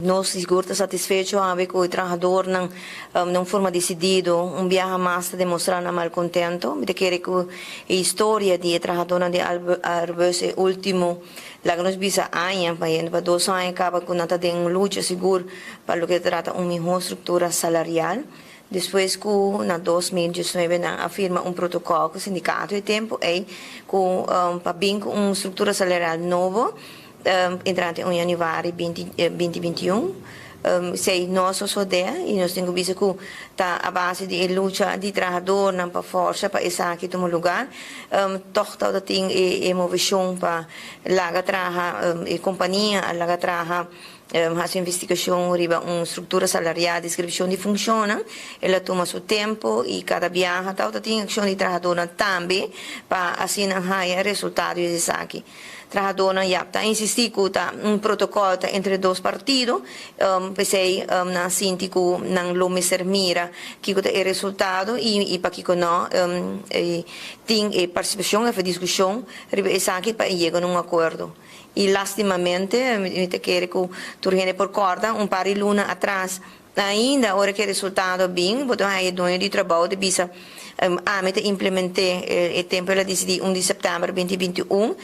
Nos sigur ta satisfecho awe ku e trahadornan na un forma desidido un biaha mas ta demostrá nan malkontento. Mi ta kere ku e historia di e trahadornan di Airbus e último, laga nos bisa aña, bayendo pa 2 aña kaba ku nan ta den un lucha sigur pa loke ta trata un mihó struktura salarial. Despues ku na 2019 nan a firma un protokòl ku sindikato e tempu ei ku pa bin ku un struktura salarial nobo entrante 1 yanüari 2021. Esei no a sosodé i nos tin ku bisa ku ta a base di e lucha di trahadornan pa forsa pa esaki tuma lugá. Tòg tabata tin e moveshon pa laga traha e kompania a laga traha, hasi investigashon riba un struktura salarial, deskripshon di funshonnan. El a tuma su tempu i kada biaha tabata tin akshon di trahadornan tambe pa asina haña resultado di esaki. Trahadornan ya ta insistí ku ta un protokòl ta entre dos partido, p'esei nan sinti ku nan lo mester mira kiko ta e resultado i pakiko no tin e partisipashon òf e diskushon riba esaki pa e yega na un akuerdo. I lastimamente mi ta kere ku tur hende por kòrda un par di luna atras ainda ora ku e resultado a bin, bo ta haña e doño di trabou ta bisa, "Ami ta implement'é." E tempu el a disidí 1 di sèptèmber 2021,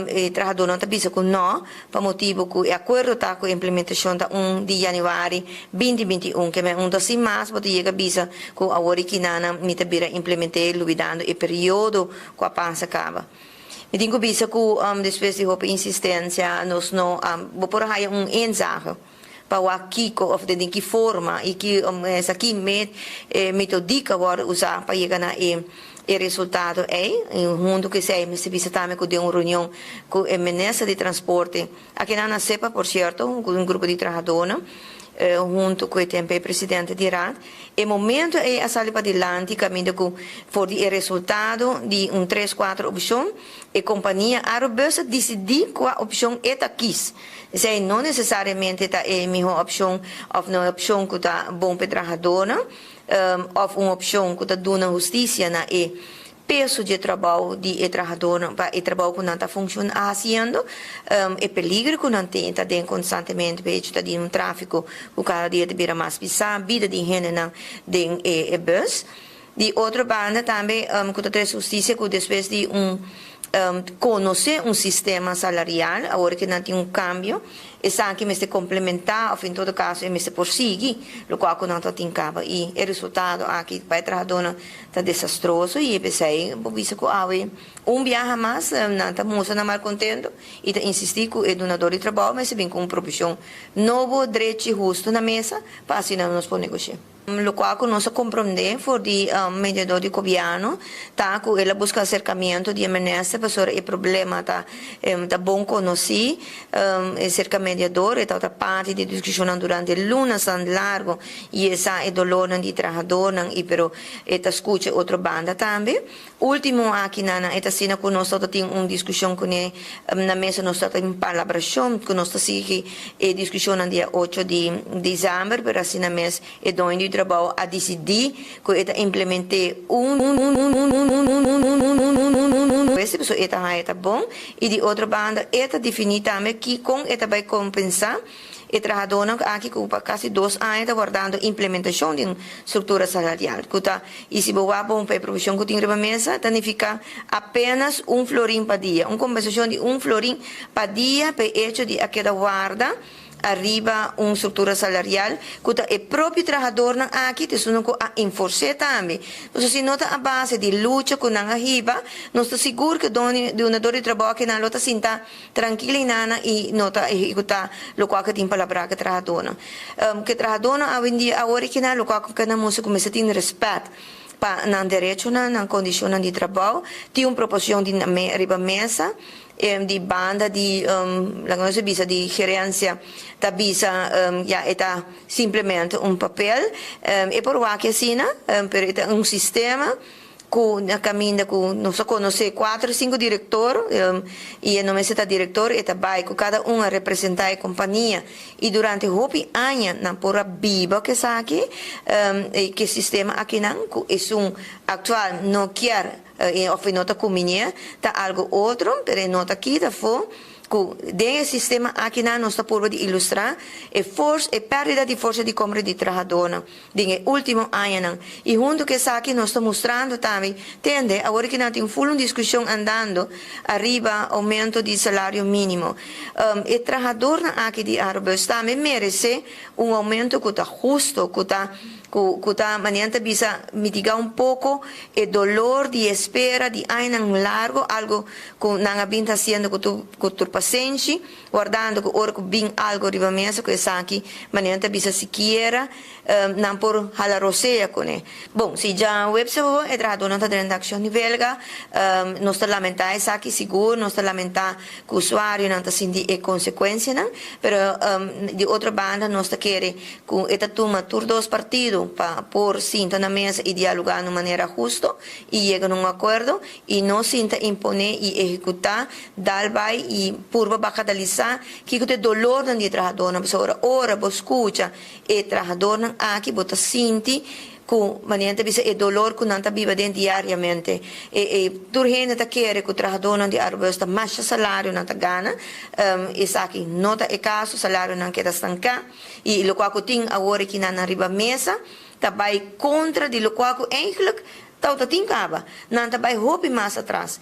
e trahadónan ta bisa ku nò, pa motibu ku e akuerdo ta ku e implementashon ta 1 di yanüari 2021. Ke men un ta sin mas bo ta yega bisa ku awor i kinanan mi ta bira implement'é lubidando e periodo ku a pasa kaba. Mi tin ku bisa ku despues di hopi insistensia nos no bo por haña un inzage pa wak kiko òf den ki forma i ki esaki metodiek a wòrdu usá pa yega na e resultado ei. I huntu ku esei mester bisa tambe ku den un reunion ku e minister di transporte akinan na SEPA, por sierto, ku un grupo di trahadónan huntu ku e tempu e presidente di raad, e momento ei a sali padilanti kaminda ku for di e resultado di un tres kuater opshon e kompania Arubus a disidí kua opshon e ta kis. Esei no nesesariamente ta e mihó opshon òf no e opshon ku ta bon pa e trahadónan òf un opshon ku ta duna hustisia na e peso dje trabou di e trahadónan pa e trabou ku nan ta funshoná hasiendo, e peligro ku nan tin ta den konstantemente pa hecho ta di un tráfiko ku kada dia ta bira mas pisá, bida di hendenan den e bus. Di otro banda tambe ku ta trese hustisia ku despues di un konosé un sistema salarial awor ke nan tin un kambio, esaki mester komplementá òf en todo kaso e mester por sigui lokual ku nan ta tin kaba i e resultado aki pa e trahadónan ta desastroso i p'esei bo bisa ku awe un biaha mas nan ta mustra nan malkontento i ta insistí ku e dunador di trabou mester bin ku un proposishon nobo, drechi, hustu na mesa pa asina nos por negosh'é. Lokual ku nos a komprondé for di mediador di gobièrnu ta ku el a buska aserkamentu di e minister pasobra e problema ta ta bon konosí serka mediador. E tabata parti di e diskushonnan durante lunasnan largu i e sa e dolornan di e trahadornan i pero e ta skucha e otro banda tambe. Último aki nan e ta asina ku nos tabata tin un diskushon kuné na mesa, nos tabata tin palabrashon ku nos ta sigui e diskushonnan dia 8 di desèmber, pero asina mes e doño di trabou a disidí ku e ta implement'é un bes, pasobra e ta haña ta bon i di otro banda e ta definí tambe ki kon e ta bai kompensá e trahadónan aki ku pa kasi 2 aña ta wardando implementashon di un struktura salarial ku ta i si bo wak bon pa e provishon ku tin riba mesa ta nifiká apenas un florin pa dia, un kompensashon di un florin pa dia pa e echo di a keda warda ariba un struktura salarial ku ta e propio trahadornan aki ta esunnan ku a enfors'é tambe. Pasobra si no ta a base di lucha ku nan a hiba, nos ta sigur ku e dunador di trabou aki nan lo ta sinta trankil i nana i no ta ehekutá lokual ku tin palabrá ku e trahadónan. Ku e trahadónan awendia awor i kinan lokual ku nan mester kuminsá tin rèspèt pa nan derechonan, nan kondishonnan di trabou, tin un proposishon di riba mesa di banda di laga nos a bisa di gerensia ta bisa ya e ta simplemente un papel, e por wak asina pero e ta un sistema ku na kaminda ku nos a konosé kuater o sinku direktor i e no mester ta direktor, e ta bai ku kada un a representá e kompania i durante hopi aña nan por a biba ku esaki, ku e sistema akinan ku esun aktual no kier òf e no ta kuminié ta algu otro pero e no ta kita afó. Ku den e sistema aki nan nos ta purba di ilustrá e forsa e pèrdida di forsa di kompra di trahadónan den e último añanan i huntu ku esaki nos ta mustrando tambe tende awor ku nan tin ful un diskushon andando ariba oumento di salario mínimo. E trahadónan aki di Arubus tambe meresé un oumento ku ta hustu, ku ta manera ta bisa mitigá un poko e dolor di espera di añanan largu, algu ku nan a bin hasiendo ku tur pasenshi, wardando ku ora ku bin algu riba mesa ku esaki manera ta bisa sikiera nan por hala rosea kuné. Bon, si djaweps e trahadónan ta den akshon di welga, nos ta lamentá esaki sigur, nos ta lamentá ku usuarionan ta sinti e konsekuensianan, pero di otro banda nos ta kere ku e ta tuma tur dos partido pa por sinta na mesa i dialogá di manera hustu i yega na un akuerdo i no sinta imponé i ehekutá dal bai i purba bagatelisá ku e doló di trahadónan. Ora ora bo skucha e trahadónan aki, bo ta sinti ku manera bisa e doló ku nan ta biba den diariamente. E tur hende ta kere ku trahadónan di Arubus ta mas salario nan ta gana, esaki no ta e kaso, salarionan keda stanká i loke ku tin awor aki na riba mesa ta bai kontra di loke ku eigenlijk tabata tin kaba. Nan ta bai hopi mas atras.